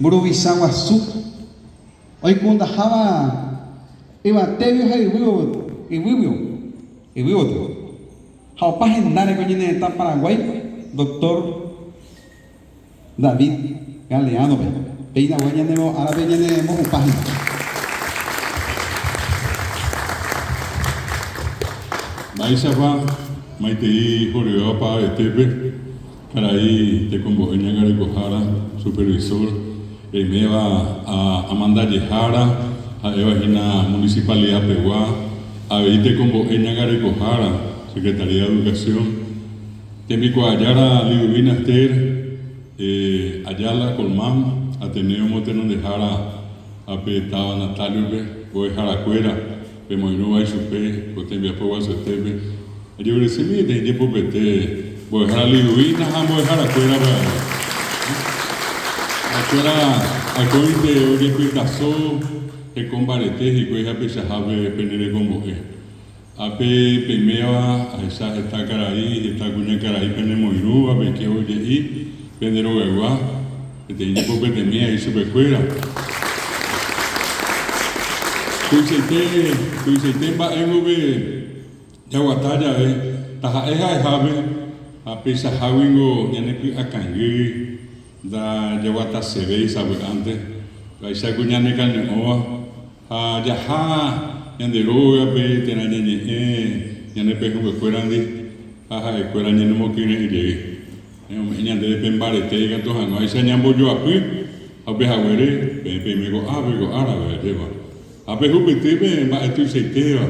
Mburuvicha guasu oikundaháva yvatégui ha yvýguio, yvy gotyo. Ha opa hendáre ko ñane retã Paraguái, Doctor David Galeano-pe. Péina voi ñane árape ñane mbohupa hína. Mba'éichapa maitei horyvéva pa'avetépe, karai tekombo'e ñangarekohára, supervisor, reiméva amandajehára, ha'éva hína municipalidad pegua, avei tekombo'e ñangarekohára, Secretaría de Educación, Tembikuaajára Liduvina Ester Ayala Colmán, Ateneo motenondehára ha pe táva Natalio-pe, mbo'eharakuéra pemoirũva ichupe ko tembiapo guasuetépe. Ajegueresemi peteĩ jepopete mbo'ehára Liduvina ha mbo'eharakuérape avei. Ha'ekuéra akóinte ojepytaso heko mbarete hikuái hapichahápe pene rekombo'e. Ápe peiméva ahecha heta karai, heta kuñakarai penemoirũva peike oje'i pende rogaygua, peteĩ jepopetemi aĩ chupekuéra. Tuichaite, tuichaite mba'éngo pe jaguata jave, taha'e ha'ehápe ha peichaháguingo ñanepy'akangy, ndajaguatasevéi sapy'ánte, vaicha ku ñanekane'õva. Ha jaha ñande rógape térã ñañe'ẽ ñane pehẽnguekuérandi ha ha'ekuéra ñanemokyre'ỹ jey. Ome'ẽ ñandéve pe mbarete ikatu hag̃uáicha ñambojoapy ha upe haguére peẽ peime ko'ápe ko árape, ajépa. Ha pehupyty pe mba'e tuichaitéva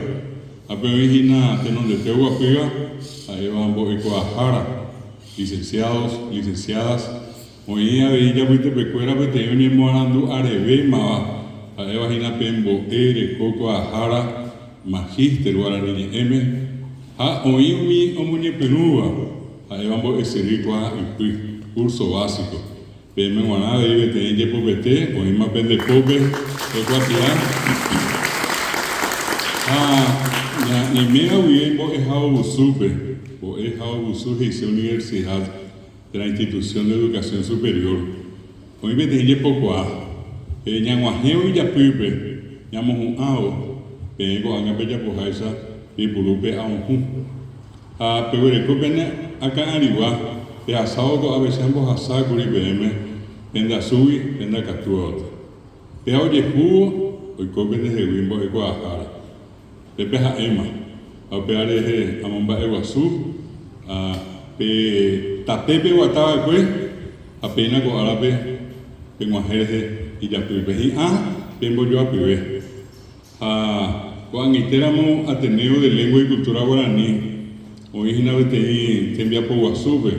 ha pe oĩ hína tenondete oguapýva ha'éva mbo'ekuaahára, licenciados, licenciadas, Oĩ avei ijapytepekuéra peteĩ oñemoarandu arevémava, ha'éva hína pe mbo'e reko kuaahára, magíster guarani ñe'ẽme, ha oĩ umi omoñepyrũva, ha'éva mbo'esyry kuaa ypy, curso básico. Peẽme g̃uarã avei peteĩ jepopete oĩma pende pópe pe kuatia ha ñaiméva guive mbo'ehaovusúpe, mbo'ehaovusu he'ise universidad, térã institución de educación superior, oĩ peteĩ jepokuaa, pe ñag̃uahẽvo ijapýpe ñamohu'ãvo, peẽ ko'ág̃a pejapoháicha peipuru pe aohũ. Ha peguereko pene akã'arigua, pehasávo ko'ápe che ambohasákuri peẽme pende asúgui pende akatúvaote. Péva ojehúvo oiko pendehegui mbo'ekuaahára. Pépe ha'éma, ha upéva rehe amomba'eguasu pe tape peguata va'ekue ha péina ko árape peg̃uahẽ rehe ijapýpe. Hi'ã pembojoapyve. Ha ko'ag̃aitéramo Ateneo de Lengua y Cultura Guarani oĩ hína peteĩ tembiapo guasúpe,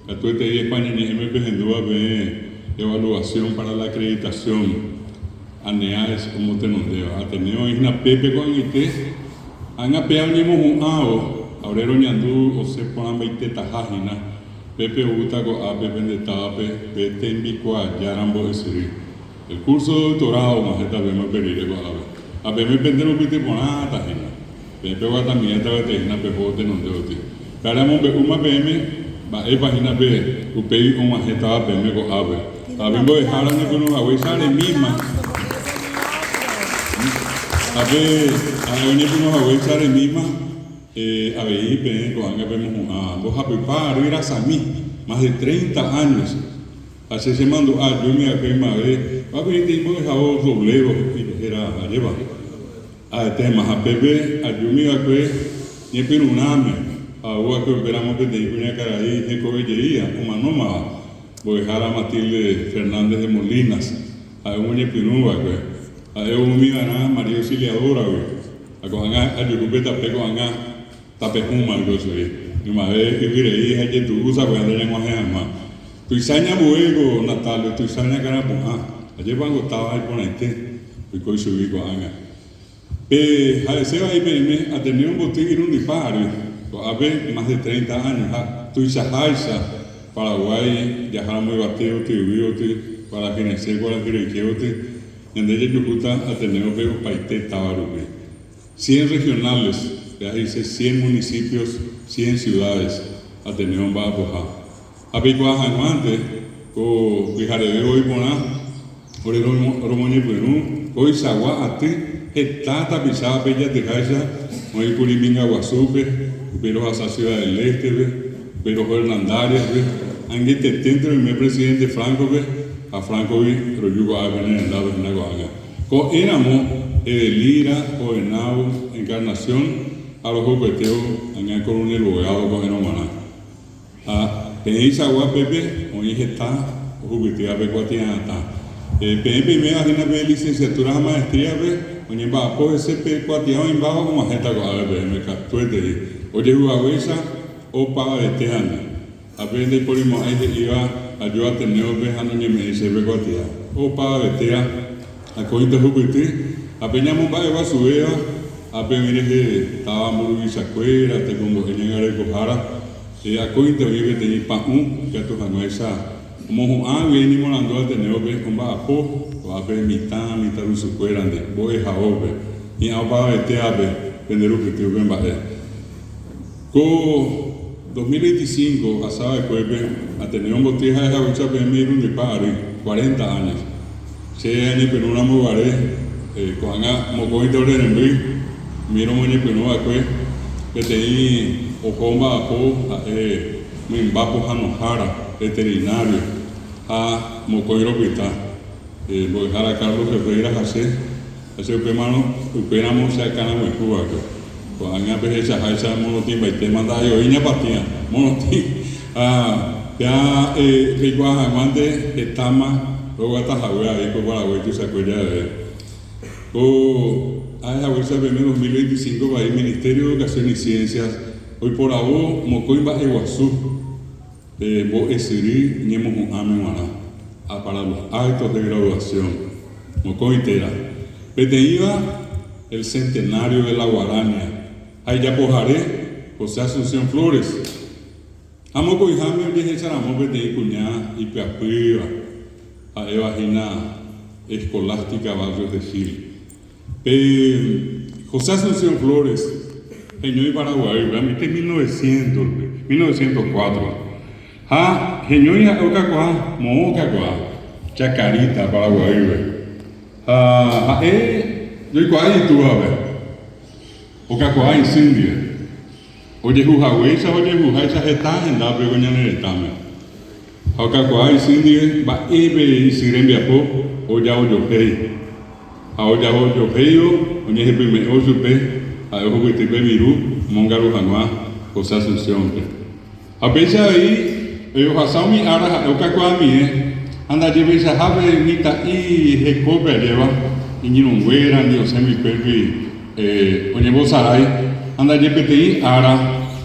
katuetei España ñe'ẽme pehendúva peẽ Evaluación para la Acreditación. Aneáes omotenondéva. Ateneo oĩ hína pépe ko'ag̃aite, ág̃a péa oñemohu'ãvo, ha ore roñandu osẽ porãmbaitetaha hína, pépe oúta ko'ápe pende távape pe tembikuaajára mbo'esyry. El curso de doctorado og̃uahẽta peẽme upe rire ko'ápe, ha peẽme pende rupyty porãta hína. Peẽ peguatamiéta gueteri hína peho tenonde gotyo. Péare amombe'úma peẽme mba'épa hína pe upéi og̃uahẽtava peẽme ko'ápe. Ha pe mbo'ehára oñepyrũ haguéicha aremíma. Ha pe ha'e oñepyrũ haguéicha aremíma, avei peẽ ko'ág̃a pemohu'ã mbohapypa ary rasami, más de treinta años. Ha che chemandu'a ajúmi va'ekue ymave, ko'ápe peteĩ mbo'ehao Robledo héra ajépa. Ha'etéma, ha pépe ajúmi va'ekue ñepyrũrãme, ha ou va'ekue upéramo peteĩ kuñakarai hekove jeýva, omanómava, mbo'ehára Matilde Fernández de Molinas, ha'e omoñepyrũ va'ekue. Ha'e oumi va'erã María Auxiliadora-gui, ha ko'ág̃a ajuhu pe tape ko'ág̃a tape hũma oiko chugui. Ymave yvy rei ha ijetu'u sapy'ánte ñag̃uahẽ hag̃ua. Tuicha iñambue ko Natalio, tuicha oñakãrapu'ã. Ajépa ko táva iporãite oiko ichugui ko'ág̃a. Pe ha'eséva he'i peẽme, Ateneo omboty irundypa ary, ko'ápe más de treinta años, ha tuichaháicha Paraguái jaháramo yvate gotyo, yvy gotyo, kuarahy resẽ, kuarahy roike gotyo, ñande jajuhúta Ateneo-pe opaite táva rupi. Cien regionales, péa he'ise cien municipios, cien ciudades, Ateneo omba'apoha. Ha peikuaa hag̃uánte, ko pyhareve voi porã. Ore romoñepyrũ koichagua aty heta tapichávape ijatyháicha oĩkuri Minga Guasúpe, upéi rohasa Ciudad del Este-pe, upéi roho Hernandarias-pe, angeteténte roime Presidente Franco-pe ha Franco-gui roju ko'ápe ne rendápe hína ko'ág̃a. Ko'ẽramo Edelira, Oenao, Encarnación ha rohokuetévo ág̃a Coronel Bogado ko'ẽrõ g̃uarã. Ha peẽichagua pépe oĩ heta ohupytýva pe kuatia'atã. Peẽ peiméva hína pe licenciatura ha maestría-pe, oñemba'apo hese pe kuatia oĩmbáva og̃uahẽta ko'ápe peẽme katuetei, ojehu haguéicha opavavetévandi. Ha pe ndaiporimo'ãi he'íva aju Ateneo-pe ha noñeme'ẽi chéve kuatia. Opavavetéva akóinte ohupyty ha pe ñamomba'eguasuvéva ha pe oĩ rehe táva mburuvichakuéra, tekombo'e ñangarekohára, akóinte oĩ peteĩ pa'ũ ikatu hag̃uáicha omohu'ã guive iñemorandu Ateneo-pe omba'apo ko'ápe mitã, mitãrusukuérandi, mbo'ehaópe, hi'ã opavavetévape pende rupyty upe mba'e. Ko 2025 ohasa va'ekuépe, Ateneo omboty ha'e haguéicha peẽme irundypa ary, cuarenta años. Che añepyrũ ramo guare, ko'ág̃a mokõinte ore remby, umi romoñepyrũ va'ekue, peteĩ oho omba'apo ha'e mymba pohãnohára, veterinario, ha mokõi ropyta, mbo'ehára Carlos Ferreira ha che. Ha che upémarõ, upéramo che akãraguehu va'ekue. Ko'ág̃a pehechaháicha morotĩmbaitéma nda'ajo'i ñapatĩa, morotĩ. Ha péa peikuaa hag̃uánte hetáma roguata hague avei ko Paraguái tuichakue javeve. Ko ha'e haguéicha peẽme 2025 vai Ministerio de Educación y Ciencias oiporavo mokõi mba'eguasu. Pe mbo'esyry ñemohu'ãme g̃uarã ha para los actos de graduación, mokõi téra. Peteĩva El Centenario de la Guarania ha ijapohare José Asunción Flores. Ha mokõiháme ojehecharamo peteĩ kuña ipyapýva, ha'éva hína Escolástica Barrios de Gil. Pe José Asunción Flores heñói Paraguaýpe amoite 1900-pe, 1904. Ha heñói ha'e okakuaa, moõ okakuaa? Chacarita, Paraguaýpe. Ha ha'e ndoikuaái itúvape, okakuaa isy ndive. Ojehu haguéicha ha ojehuháicha heta hendápe ko ñane retãme. Ha okakuaa isy ndive mba'épe isy rembiapo ojaojohéi. Ha ojaojohéivo oñehepyme'ẽvo chupe ha'e ohupyty pe viru omongaru hag̃ua José Asunción-pe. Ha upéicha avei ohasa umi ára ha'e okakuaamie ha ndajepeichahápe mitã'i hekópe ajéva iñirũnguérandi osẽ mbypégui oñembosarái ha ndaje peteĩ ára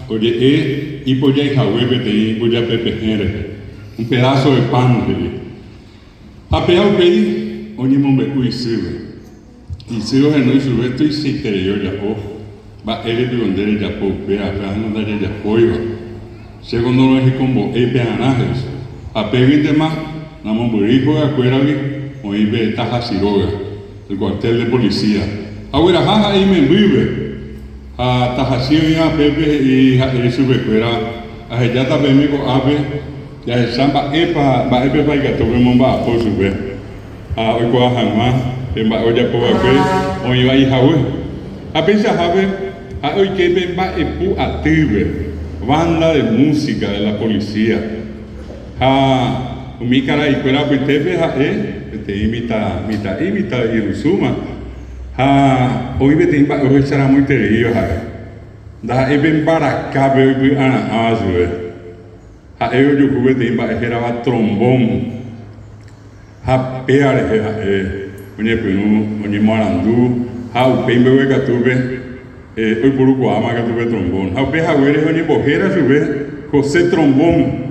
oje'e ipojaihague peteĩ mbujape pehẽ rehe, un pedazo de pan he'i. Ha péa upéi oñemombe'u isýpe. Isy ohenói chupe tuichaiterei ojapo, Mba'ére piko nde rejapo upéva, péva ningo ndajajapóiva. Chéko ndorohekombo'éi pearã, he'i chupe. Ha péguintema, namombyrýi hogakuéragui oĩ pe tahachi róga, el cuartel de policía. Ha ogueraha ha'e imembýpe. Ha tahachi oĩva pépe he'i ha'e chupekuéra, Ahejáta peẽme ko'ápe, jahecha mba'épa, mba'épepa ikatu pemomba'apo chupe. Ha oikuaa hag̃ua pe mba'e ojapo va'ekue oĩ vai hague. Ha peichahápe ha'e oike pe mba'epu atýpe, banda de música de la policía. Ha umi karaikuéra apytépe ha'e peteĩ mitã, mitã'i, mitã'irusúma. Ha oĩ peteĩ mba'e ohecharamoitereíva ha'e. Ndaha'éi pe mbarakápe oipy'ara'ãva chupe. Ha'e ojuhu peteĩ mba'e hérava trombón. Ha péva rehe ha'e oñepyrũ oñemoarandu ha upéi mbeguekatúpe oipurukuaáma katu pe trombón. Ha upe hague rehe oñembohéra chupe José Trombón.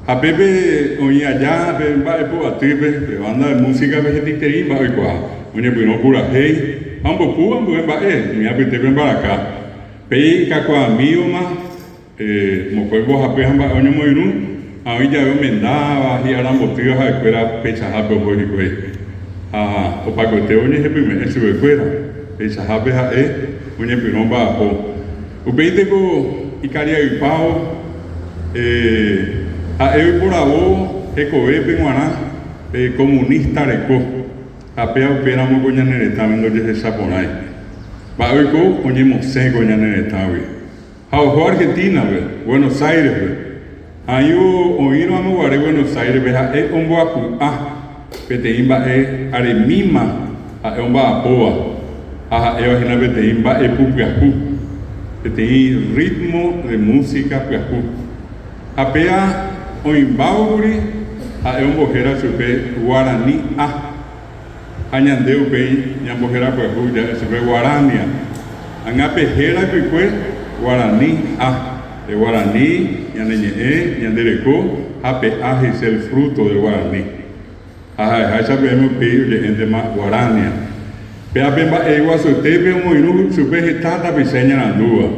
Ha pépe oĩ aja pe mba'epu atýpe, pe banda de música-pe hetaiterei mba'e oikuaa. Oñepyrũ opurahéi ha ombopu ambue mba'e, umi apytépe mbaraka. Péi ikakuaamívoma. Mokõi mbohapy ha mba'e oñomoirũ, ha oĩ jave omendáva, hi'arambotýva ha'ekuéra peichahápe oho hikuái. Ha opakuete oñehepyme'ẽ chupekuéra, peichahápe ha'e oñepyrũ omba'apo. Upéinteko ikaria'ypávo, ha'e oiporavo hekovépe g̃uarã. pe comunista reko ha péa upéramo ko ñane retãme ndojehecha porãi. Mba'e oiko oñemosẽ ko ñane retãgui. Ha oho Argentina-pe, Buenos Aires-pe. Ha aĩvo oĩrõ amoguare Buenos Aires-pe ha'e omboapu'a peteĩ mba'e aremíma ha'e omba'apóva ha ha'éva hína peteĩ mba'epu pyahu, peteĩ ritmo de música pyahu. Ha péa oĩmbávokuri ha'e ombohéra chupe Guarani A. Ha ñande upéi ñamboherakuahu ja'e chupe Guarania. Ág̃a pe héra ypykue Guarani A. Pe Guarani ñane ñe'ẽ, ñande reko ha pe A he'ise el fruto del Guarani. Ha ha'eháicha peẽme upéi oje'éntema Guarania. Péa pe mba'e guasuetépe omoirũ chupe heta tapicha iñarandúva.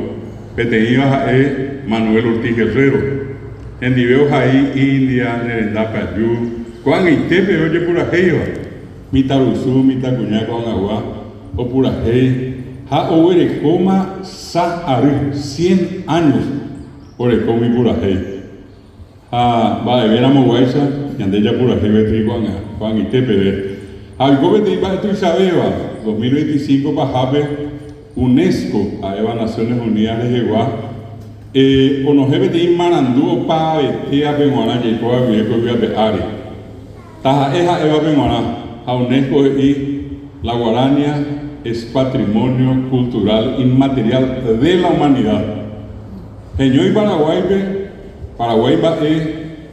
Peteĩva ha'e Manuel Ortiz Guerrero. Hendive ohai India ne renda paju, ko'ag̃aite peve ojepurahéiva. Mitãrusu, mitãkuña ko'ag̃agua opurahéi ha oguerekóma sa ary, cien años, oreko umi purahéi. Ha mba'evéramo guáicha, ñande japurahéi gueteri ko'ag̃a, ko'ag̃aite peve. Ha oiko peteĩ mba'e tuichavéva, 2025 pahápe, UNESCO, ha'éva Naciones Unidas rehegua, onohẽ peteĩ marandu opavetévape g̃uarã jaikóva guive ko yvy ape ári. Taha'e ha'évape g̃uarã, ha UNESCO he'i La Guarania es patrimonio cultural inmaterial de la humanidad. Heñói Paraguáipe, Paraguái mba'e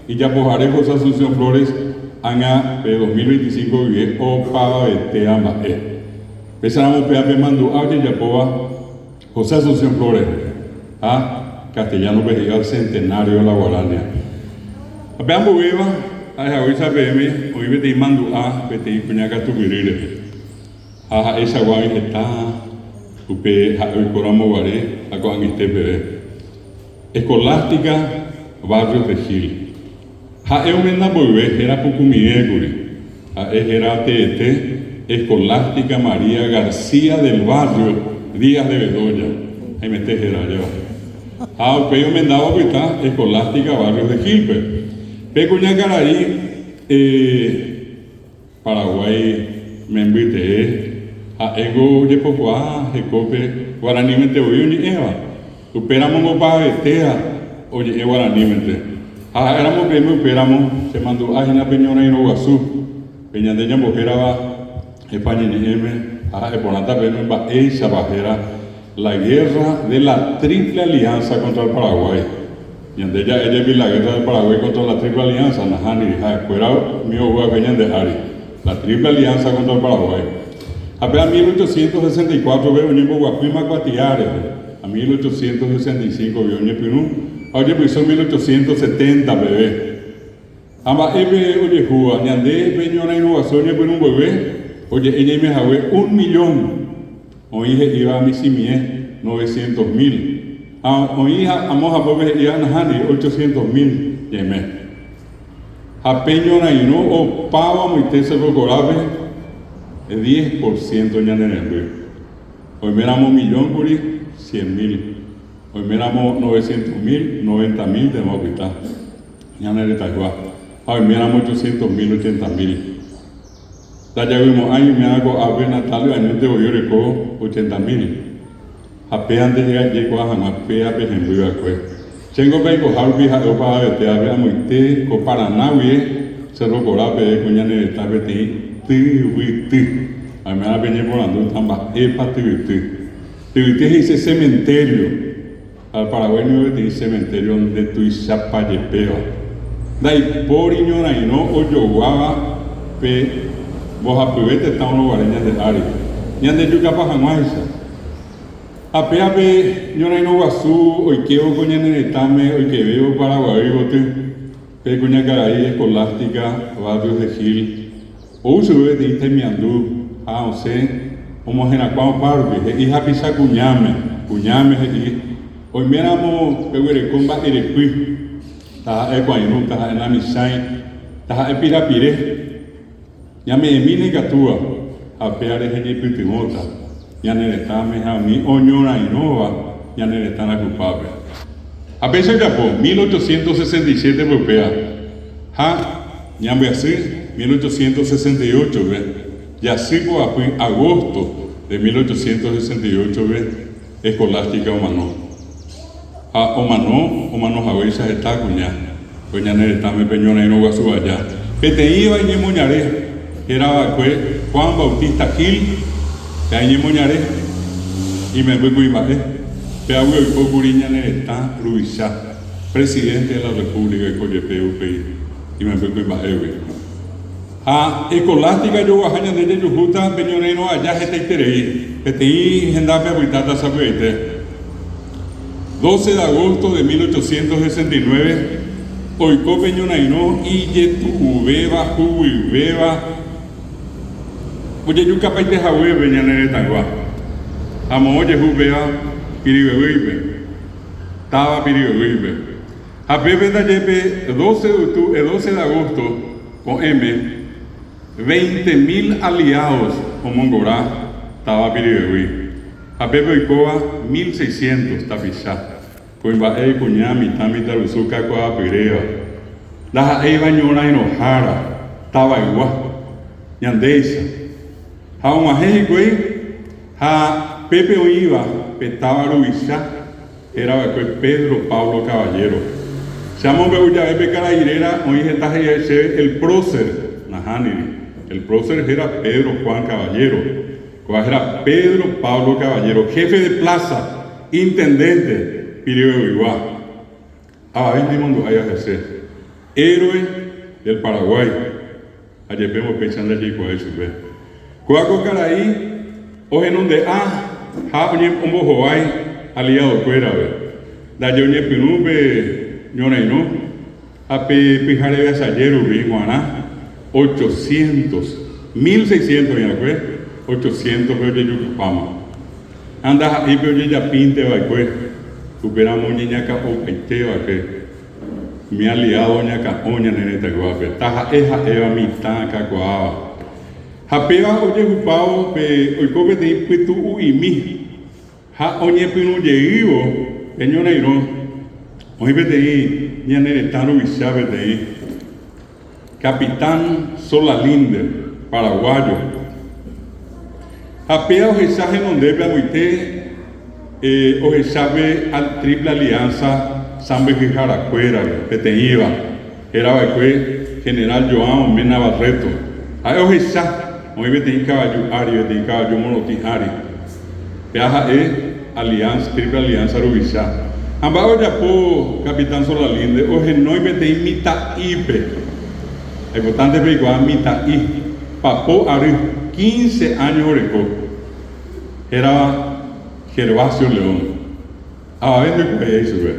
ijapohare José Asunción Flores ág̃a pe 2025 guive opavavetéva mba'e. Péicharamo upéva pe mandu'a ojejapóva José Asunción Flores rehe ha castellano-pe he'íva el centenario de la Guarania. Ha pe ambuéva ha'ehaguéicha peẽme oĩ peteĩ mandu'a peteĩ kuña katupyry rehe. Ha ha'eichagua oĩ heta upe ha'e oikóramo guare ha ko'ag̃aite peve. Escolástica Barrios de Gil. Ha'e omenda mboyve héra pukumivékuri. Ha'e héra teete Escolástica María García del Barrio Díaz de Bedoya. Haimete héra, ajépa. Ha upéi omendáva opyta Escolástica Barrios de Gil-pe. Pe kuñakarai Paraguái memby tee, ha'éngo ojepokuaa hekópe guaranímente voi oñe'ẽva, upéramo mbopahavetéva oñe'ẽ guaranímente. Ha ha'éramo peẽme upéramo chemandu'a hína pe ñorairõ guasu, pe ñande ñambohérava España ñe'ẽme ha ha'e porãta peẽme mba'éichapa héra La guerra de la Triple Alianza contra el Paraguay. Ñande ja'e jepi la guerra del Paraguay contra la Triple Alianza, nahániri, ha'ekuéra umi ou va'ekue ñande ári. La Triple Alianza contra el Paraguay. Ha pe a 1864-pe oñemboguapýma kuatia rehe, a 1865 guive oñepyrũ ha ojepyso 1870 peve. Ha mba'épe ojehúva, ñande pe ñorairõ guasu oñepyrũ mboyve oje'e ñaime hague un millón, oĩ he'íva michĩmie novecientos mil, ha oĩ amo hapópe he'íva nahániri ochocientos mil ñaime. Ha pe ñorairõ opáva amoite Cerro Corápe diez por ciento ñane remby. Oiméramo millón kuri, cien mil. Oiméramo novecientos mil, noventa mil tema opyta. Ñane retãygua, ha oiméramo ochocientos mil, ochenta mil. Ndajavymo'ãi oiméva ko'ápe Natalio añónte voi oreko ochenta mil. Ha péante jaikuaa hag̃ua péa pe hemby va'ekue. Chéngo pe aikoha rupi ha'e opavavetévape amoite ko Paraná guie Cerro Corá peve ko ñane retã peteĩ tyvyty. Ha oiméva peñeporandúta mba'épa tyvyty. Tyvyty he'ise cementerio. Ha Paraguái ningo peteĩ cementerio ndetuichapa jepéva. Ndaipóri ñorairõ ojoguáva pe mbohapyve tetã oroguare ñande ári, ñande jukapa hag̃uáicha. Ha péva pe ñorairõ guasu oikévo ko ñane retãme oikevévo Paraguaýi goty, pe kuñakarai Escolástica Barrios de Gil Ou chupe peteĩ temiandu ha osẽ omoherakuã opárupi, he'i hapicha kuñáme, kuñáme he'i, Oiméramo peguereko mba'erepy, taha'e kuãirũ, taha'e namichãi, taha'e pirapire, ñame'ẽmína ikatúva ha péa rehe ñaipytyvõta ñane retãme ha umi oñorairõva ñane retã rakupápe. Ha péicha ojapo, 1867 pe upéva, ha ñambyasy. 1868-pe, jasy poapy agosto de 1868-pe, Escolástica omano. Ha omano omanohaguéicha heta kuña, ko ñane retãme pe ñorairõ guasu aja. Peteĩva iñemoñare héra va'ekue Juan Bautista Gil, pe iñemoñare imemby kuimba'e, péagui oiko kuri ñane retã ruvicha, presidente de la República oiko jepe upéi imemby kuimba'égui. Ha Escolástica joguaha ñande jajuhúta pe ñorairõ aja hetaiterei, peteĩ hendápe apytáta sapy'aite. Doce de agosto de 1869 oiko pe ñorairõ ijetu'uvéva, huguyvéva, ojejukapaite haguépe ñane retãygua. Ha moõ ojehu péva Piribebuýpe, táva Piribebuýpe. Ha pépe ndaje pe doce de octubre, doce de agosto ko'ẽme, veinte mil aliados omongora táva Piribebuy. Ha pépe oikóva mil seiscientos tapicha, kuimba'e, kuña, mitã, mitãrusu kakuaapyréva, ndaha'éiva ñorãirõhára, tavaygua, ñandéicha. Ha og̃uahẽ hikuái ha pépe oĩva pe táva ruvicha héra va'ekue Pedro Pablo Caballero. Che amombe'u jave pe karai réra oĩ heta he'iva chéve el prócer, nahániri, el prócer héra Pedro Juan Caballero. Kóva héra Pedro Pablo Caballero, jefe de plaza, intendente Piribebuygua. Avave naimondu'áiva hese. Héroe del Paraguay. Ha jepémo péicha ndajaikuaái chupe. Kóva ko karai ohenonde'a ha ombohovái aliadokuérape. Ndaje oñepyrũ pe ñorairõ ha pe pyhareve asaje rupi g̃uarã ochocientos, mil seiscientos oĩva'ekue, ochocientos-pe ojejukapáma. Ha ndaha'éi pe ojejapínte va'ekue, upéramo oñeñakã'opaite va'ekue. Umi aliádo oñakã'o ñane retãyguápe, taha'e ha'éva mitã kakuaáva. Ha péva ojehupávo pe oiko peteĩ pytu'u'imi ha oñepyrũ jeývo pe ñorairõ, oĩ peteĩ ñane retã ruvicha peteĩ Capitán Solalinde, paraguayo. Ha péa ohecha henondépe amoite ohecha pe Triple Alianza sãmbyhyharakuérare, peteĩva, héra va'ekue General João Mena Barreto. Ha'e ohecha oĩ peteĩ kavaju ári, peteĩ kavaju morotĩ ári. Péa ha'e Alianza, Triple Alianza ruvicha. Ha mba'e ojapo Capitán Solalinde? Ohenói peteĩ mitã'ípe. Aipotánte peikuaa mitã'i, papo ary, quince años oreko, hérava Gervasio León. Avave ndoikuaái chupe.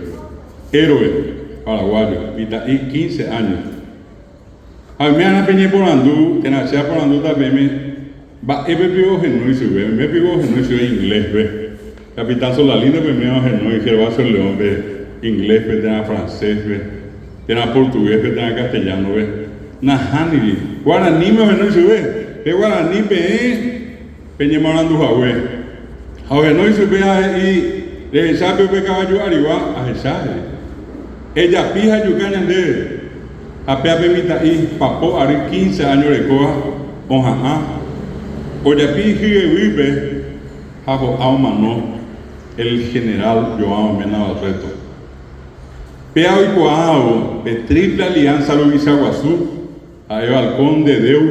Héroe paraguayo, mitã'i, quince años. Ha oime arã peñeporandu, térã che aporandúta peẽme, Mba'épe piko ohenói chupe? Oime piko ohenói chupe inglés-pe? Capitán Solalinde-pe oime ohenói Gervasio León-pe inglés-pe térã francés-pe, térã portugués-pe térã castellano-pe? Nahániri. Guaraníme ohenói chupe. Pe guarani peẽ peñemoarandu hague. Ha ohenói chupe ha he'i, Rehechápe upe kavaju arigua? Ahecha, he'i. Ejapi ha ejuka ñandéve. Ha péa pe mitã'i papo ary quince áño rekóva oha'ã, ojapi hyevýpe ha ho'a omano el general João Mena Barreto. Péa oikuaávo pe Triple Alianza ruvicha guasu, ha'éva el Conde Deu,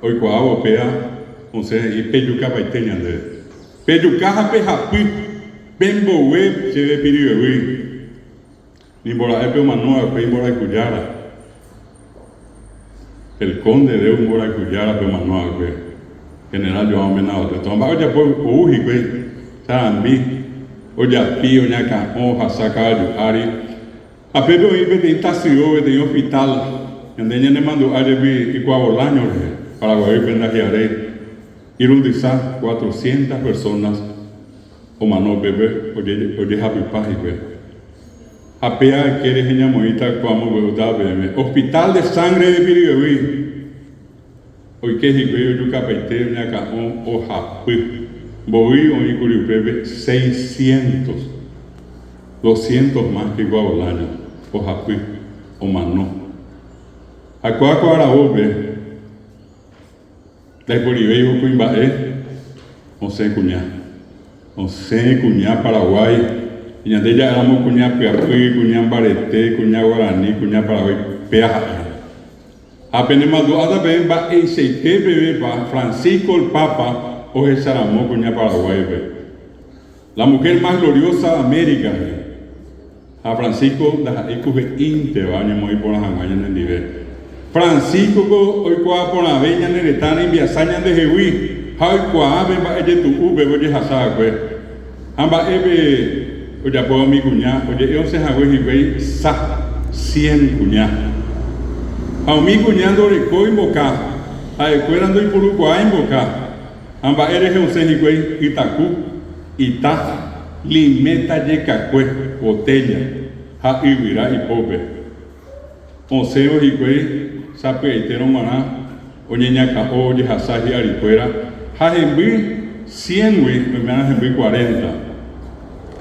oikuaávo péa osẽ he'i pejukapaite ñandéve. Pejuka ha pehapy, pembogue chéve piriveguy. Nimbora'épe omano va'ekue imborayhujára. El conde Deu mborayhujárape omano va'ekue. General João Mena Barreto. Ha mba'e ojapo ou hikuái sarambi, ojapi, oñakã'o, ohasa kavaju ári. Ha pépe oĩ peteĩ tasyo, peteĩ hospital. Ñande ñanemandu'a jepi Ykua Bolaño rehe, Paraguaýpe ndahi'aréi. Irundysa, cuatrocientas personas. Omano upépe ojehapypa hikuái. Ha péa yke rehe ñamoĩta ko amombe'útava peẽme. Hospital de Sangre de Piribebuy. Oike hikuái ojukapaite oñakã'o ohapy. Mbovy oĩkuri upépe seiscientos. Doscientos más que Guaboláño. Ohapy. Omano. Ha kóa ko aravópe ndaiporivéivo kuimba'e osẽ kuña. Osẽ kuña Paraguái, ñande ja'éramo kuña pyapy, kuña mbarete, kuña guarani, kuña Paraguái, péa ha'e. Ha penemandu'áta peẽ mba'eichaite pevépa Francisco el Papa ohecharamo kuña Paraguáipe. La mujer más gloriosa América he'i. Ha Francisco ndaha'éi ku he'ínteva oñemoĩ porã hag̃ua ñanendive. Francisco ko oikuaa porãve ñane retã rembiasa ñandehegui ha oikuaa pe mba'e jetu'u peve ojehasa va'ekue. Ha mba'épe ojapóva umi kuña oje'e osẽ hague hikuái sa, cien kuña. Ha umi kuña ndorekói mboka, ha'ekuéra ndoipurukuaái mboka. Ha mba'e rehe osẽ hikuái ytaku, ita, liméta jekakue, botella, ha yvyra ipópe. Osẽvo hikuái sapy'aitérõ g̃uarã oñeñakã'o ojehasa hi'arikuéra ha hemby ciéngui oime'ã hemby cuarenta.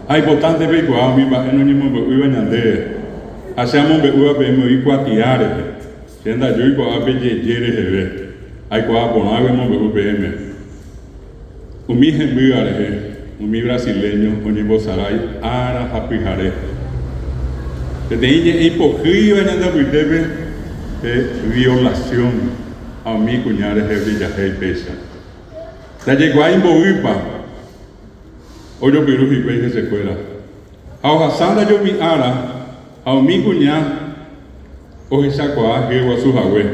Ha ipotánte peikuaa umi mba'e noñemombe'úiva ñandéve, ha che amombe'úva peẽme oĩ kuatia rehe. Che ndajúi ko'ápe jeje reheve, aikuaa porãgui amombe'u peẽme. Umi hembýva rehe, umi brasileño oñembosarái ára ha pyhare. Peteĩ ñe'ẽ ipohýiva ñande apytépe pe violación ha umi kuña rehe ojejahéi péicha. Ndajekuaái mboýpa ojopyru hikuái hesekuéra. Ha ohasa ndaje umi ára ha umi kuña ohechakuaa hyeguasu hague.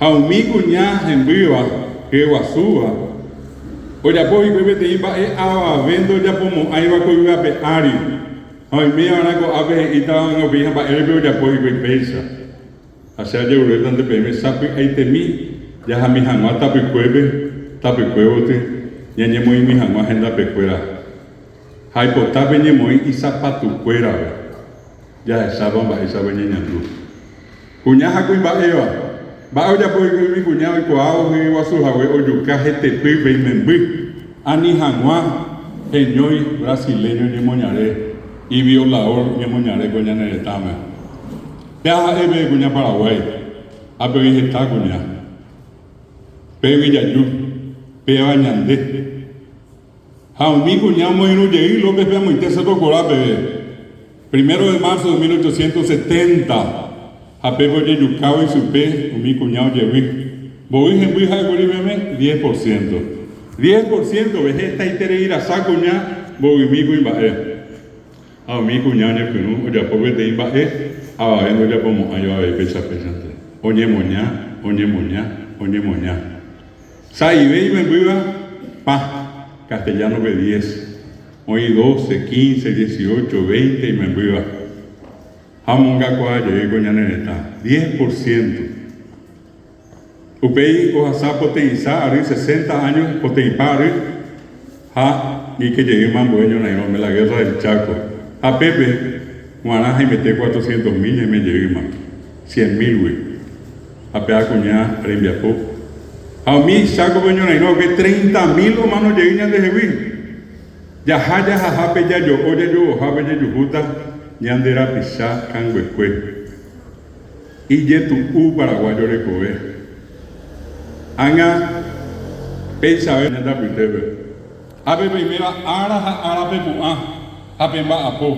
Ha umi kuña hembýva hyeguasúva ojapo hikuái peteĩ mba'e avave ndojapomo'ãiva ko yvy ape ári, ha oimeva'erã ko'ápe he'íta oĩva mba'érepe ojapo hikuái péicha. Ha che ajerurétante peẽme sapy'aitemi jahami hag̃ua tapykuépe, tapykue gotyo, ñañemoĩmi hag̃ua hendapekuéra. Ha aipota peñemoĩ isapatukuérape. Jahechápa mba'éichapa ñañandu. Kuña ha kuimba'éva. Mba'e ojapo hikuái umi kuña oikuaávo hyeguasu hague ojuka hetepýpe imemby, ani hag̃ua heñói brasileño ñemoñare, iviolador ñemoñare ko ñane retãme. Péa ha'e pe kuña Paraguái, ápe oĩ heta kuña. Pégui jaju, péva ñande. Ha umi kuña omoirũ jey Lópezpe amoite Cerro Corá peve, primero de marzo de 1870, ha pépe ojejukávo ichupe umi kuña ojevy. Mboy hemby ha'ekuri meme? Diez por ciento. Diez por ciento-pe hetaiterei rasa kuña mbovymi kuimba'e. Ha umi kuña oñepyrũ ojapo peteĩ mba'e avave ndojapomo'ãiva avei péicha péichante. Oñemoña, oñemoña, oñemoña. Sa'ive imembýva pa, castellano-pe diez, oĩ doce, quince, dieciocho, veinte imembýva. Ha omongakuaa jey ko ñane retã, diez por ciento. Upéi ohasa poteĩsa ary, sesenta años, poteĩpa ary, ha ñeike jeýma ambue ñorairõme, la Guerra del Chaco. Ha pépe g̃uarã haimete cuatrocientos mil ñaime jeýma, cien mil-gui. Ha péva kuña rembiapo. Ha umi Chácope oñorairõ va'ekue treinta mil omano jey ñandehegui. Jaha jahahápe jajo'o jajo'ohápe jajuhúta ñande rapicha kanguekue. Ijetu'u paraguayo rekove. Ág̃a peichave ñande apytépe. Ápe peiméva ára ha ára pepu'ã ha pemba'apo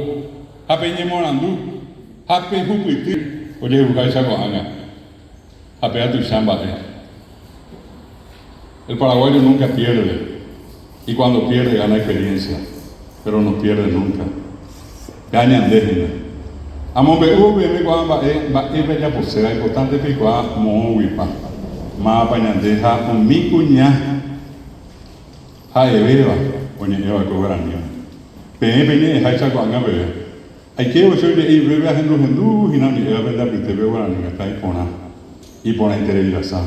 ha peñemoarandu ha pehupyty ojehuháicha ko'ág̃a ha péva tuicha mba'e. El paraguayo nunca pierde y cuando pierde gana experiencia, pero no pierde nunca. Péva ñande hína. Amombe'úvo peẽme ko'ã mba'e, mba'épa ejaposéva, importante peikuaa moõguipa, mávapa ñande ha umi kuña ha'evéva oñe'ẽva'ekue guaraníme. Peẽ peñe'ẽháicha ko'ág̃a peve. Aikévo che oje'e upépe ahendu hendu hína oñe'ẽva pende apytépe guaraníme, ta iporã. Iporãiterei rasa.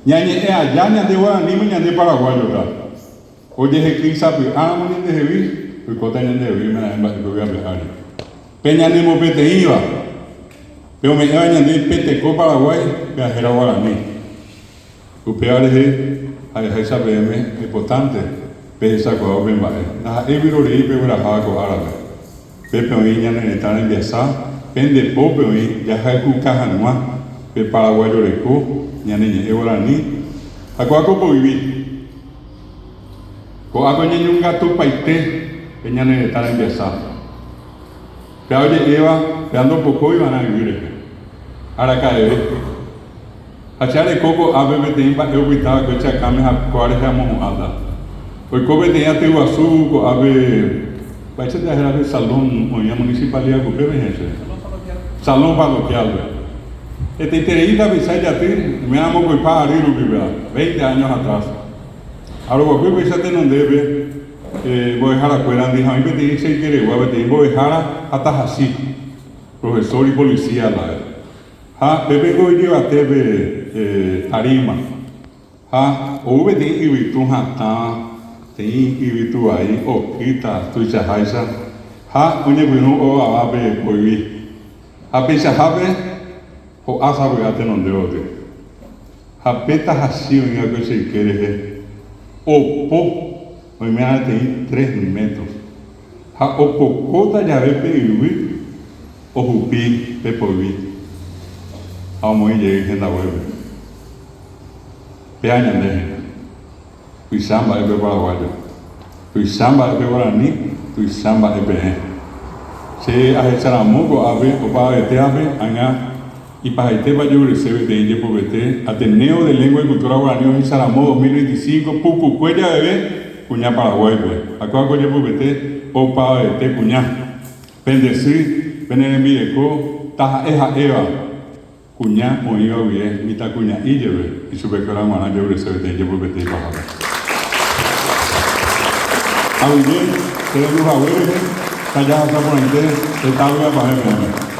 Ñañe'ẽ aja ñande guaraníme ñande paraguáyota. Ojehekýi sapy'áramo ñandehegui, oikóta ñandehegui oimeraẽ mba'e ko yvy ape ári. Pe ñanemopeteĩva, pe ome'ẽva ñande pe teko paraguái, pe ahéra guarani. Upéva rehe ha'eháicha peẽme aipotánte pehechakuaa upe mba'e. Ndaha'éi vyrorei pegueraháva ko árape. Pépe oĩ ñane retã rembiasa, pende pópe oĩ jahayhuka hag̃ua. Pe paraguayo reko, ñane ñe'ẽ guarani, ha ko'ápe opoyvi. Ko'ápe oñeñongatupaite pe ñane retã rembiasa. Péa oje'éva, péa ndopokói va'erã yvy rehe. Araka'eve. Ha che areko ko'ápe peteĩ mba'e opyta va'ekue che akãme ha kóa rehe amohu'ãta. Oiko peteĩ aty guasu ko'ápe, mba'éicha héra pe salón oĩva municipalidad kupépe he'ẽ chéve? Salón parroquial-pe. Hetaiterei tapicha ijaty, oimérã mokõipa ary rupi péva, veinte años atrás. Aroguapy péicha tenondépe mbo'eharakuérandi ha oĩ peteĩ che ykeregua, peteĩ mbo'ehára ha tahachi, profesor y policía la. Ha pépe ko ijyvate pe taríma, ha ou peteĩ yvytu hatã, peteĩ yvytu vai okýta tuichaháicha, ha oñepyrũ ovava pe poyvi. Ha peichahápe ho'a sapy'a tenonde gotyo. Ha pe tahachi oĩva'ekue che yke rehe opo oime peteĩ tres metros, ha opokóta jave pe yvy Ohupi pe poyvi ha omoĩ jey hendaguépe. Péa ñande hína. Tuicha mba'e pe paraguayo. Tuicha mba'e pe guarani, tuicha mba'e peẽ. Che ahecharamo ko'ápe opavavetévape ág̃a ipahaitépa ajeurese peteĩ jepopete Ateneo de Lengua y Cultura Guarani ohecharamo 2025 pukukue javeve kuña Paraguáipe. Ha kóva ko jepopete opavavete kuña. Pende sy, pene rembireko, taha'e ha'éva kuña oĩva guive mitãkuña'i jeve, ichupekuéra g̃uarã jeurese peteĩ jepypete ipahápe. Aguyje che rendu hague rehe, tajahasa porãite heta vy'apavẽ peẽme.